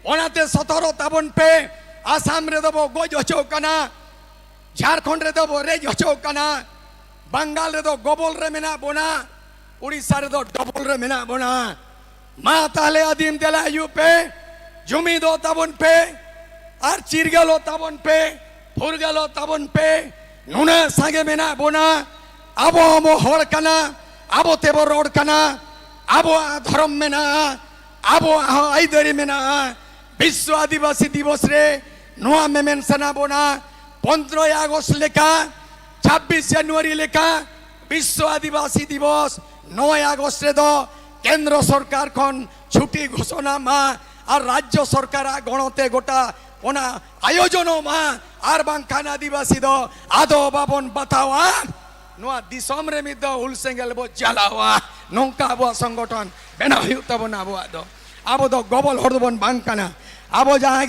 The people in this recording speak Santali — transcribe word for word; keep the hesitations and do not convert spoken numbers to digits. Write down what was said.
ᱚᱱᱟᱛᱮ ᱥᱚᱛᱚᱨᱚᱜ ᱛᱟᱵᱚᱱ ᱯᱮ᱾ ᱟᱥᱟᱢ ᱨᱮᱫᱚ ᱵᱚ ᱜᱚᱡ ᱦᱚᱪᱚᱜ ᱠᱟᱱᱟ, ᱡᱷᱟᱲᱠᱷᱚᱸᱰ ᱨᱮᱫᱚ ᱵᱚ ᱨᱮᱡ ᱦᱚᱪᱚᱜ ᱠᱟᱱᱟ, ᱵᱟᱝᱜᱟᱞ ᱨᱮᱫᱚ ᱜᱚᱵᱚᱞ ᱨᱮ ᱢᱮᱱᱟᱜ ᱵᱚᱱᱟ, ᱩᱲᱤᱥᱥᱟ ᱨᱮᱫᱚ ᱰᱚᱵᱚᱞ ᱨᱮ ᱢᱮᱱᱟᱜ ᱵᱚᱱᱟ᱾ ᱢᱟ ᱛᱟᱦᱞᱮ ᱟᱹᱫᱤᱢ ᱫᱮᱞᱟ ᱦᱤᱡᱩᱜ ᱯᱮ, ᱡᱩᱢᱤᱫᱚᱜ ᱛᱟᱵᱚᱱ ᱯᱮ, ᱟᱨ ᱪᱤᱨᱜᱟᱹᱞᱚᱜ ᱛᱟᱵᱚᱱ ᱯᱮ, ᱯᱷᱩᱨᱜᱟᱹᱞᱚᱜ ᱛᱟᱵᱚᱱ ᱯᱮ᱾ ᱱᱩᱱᱟᱹᱜ ᱥᱟᱸᱜᱮ ᱢᱮᱱᱟᱜ ᱵᱚᱱᱟ, ᱟᱵᱚ ᱦᱚᱸᱵᱚ ᱦᱚᱲ ᱠᱟᱱᱟ, ᱟᱵᱚ ᱛᱮᱵᱚ ᱨᱚᱲ ᱠᱟᱱᱟ, ᱟᱵᱚᱣᱟᱜ ᱫᱷᱚᱨᱚᱢ ᱢᱮᱱᱟᱜᱼᱟ, ᱟᱵᱚᱣᱟᱜ ᱦᱚᱸ ᱟᱹᱭᱫᱟᱹᱨᱤ ᱢᱮᱱᱟᱜᱼᱟ᱾ ᱵᱤᱥᱥᱚ ᱟᱹᱫᱤᱵᱟᱹᱥᱤ ᱫᱤᱵᱚᱥ ᱨᱮ ᱱᱚᱣᱟ ᱢᱮᱢᱮᱱ ᱥᱟᱱᱟ ᱵᱚᱱᱟ, ᱯᱚᱱᱫᱽᱨᱚᱭ ᱟᱜᱚᱥᱴ ᱞᱮᱠᱟ, ᱪᱷᱟᱵᱵᱤᱥ ᱡᱟᱱᱩᱣᱟᱨᱤ ᱞᱮᱠᱟ ᱵᱤᱥᱥᱚ ᱟᱹᱫᱤᱵᱟᱹᱥᱤ ᱫᱤᱵᱚᱥ, ᱱᱚᱭ ᱟᱜᱚᱥᱴ ᱨᱮᱫᱚ ᱠᱮᱱᱫᱨᱚ ᱥᱚᱨᱠᱟᱨ ᱠᱷᱚᱱ ᱪᱷᱩᱴᱤ ᱜᱷᱳᱥᱚᱱᱟ ᱢᱟ ᱟᱨ ᱨᱟᱡᱽᱡᱚ ᱥᱚᱨᱠᱟᱨᱟᱜ ᱜᱚᱲᱚ ᱛᱮ ᱜᱚᱴᱟ ᱚᱱᱟ ᱟᱭᱳᱡᱚᱱᱚᱜ ᱢᱟ, ᱟᱨ ᱵᱟᱝᱠᱷᱟᱱ ᱟᱹᱫᱤᱵᱟᱹᱥᱤ ᱫᱚ ᱟᱫᱚ ᱵᱟᱵᱚᱱ ᱵᱟᱛᱟᱣᱟ᱾ ᱱᱚᱣᱟ ᱫᱤᱥᱚᱢ ᱨᱮ ᱢᱤᱫ ᱫᱷᱟᱣ ᱦᱩᱞ ᱥᱮᱸᱜᱮᱞ ᱵᱚ ᱡᱟᱞᱟᱣᱟ᱾ ᱱᱚᱝᱠᱟ ᱟᱵᱚᱣᱟᱜ ᱥᱚᱝᱜᱚᱴᱷᱚᱱ ᱵᱮᱱᱟᱣ ᱦᱩᱭᱩᱜ ᱛᱟᱵᱚᱱᱟ᱾ ᱟᱵᱚᱣᱟᱜ ᱫᱚ, ᱟᱵᱚ ᱫᱚ ᱜᱚᱵᱚᱞ ᱦᱚᱲ ᱫᱚᱵᱚᱱ ᱵᱟᱝ ᱠᱟᱱᱟ᱾ ᱟᱵᱚ ᱡᱟᱦᱟᱸᱭ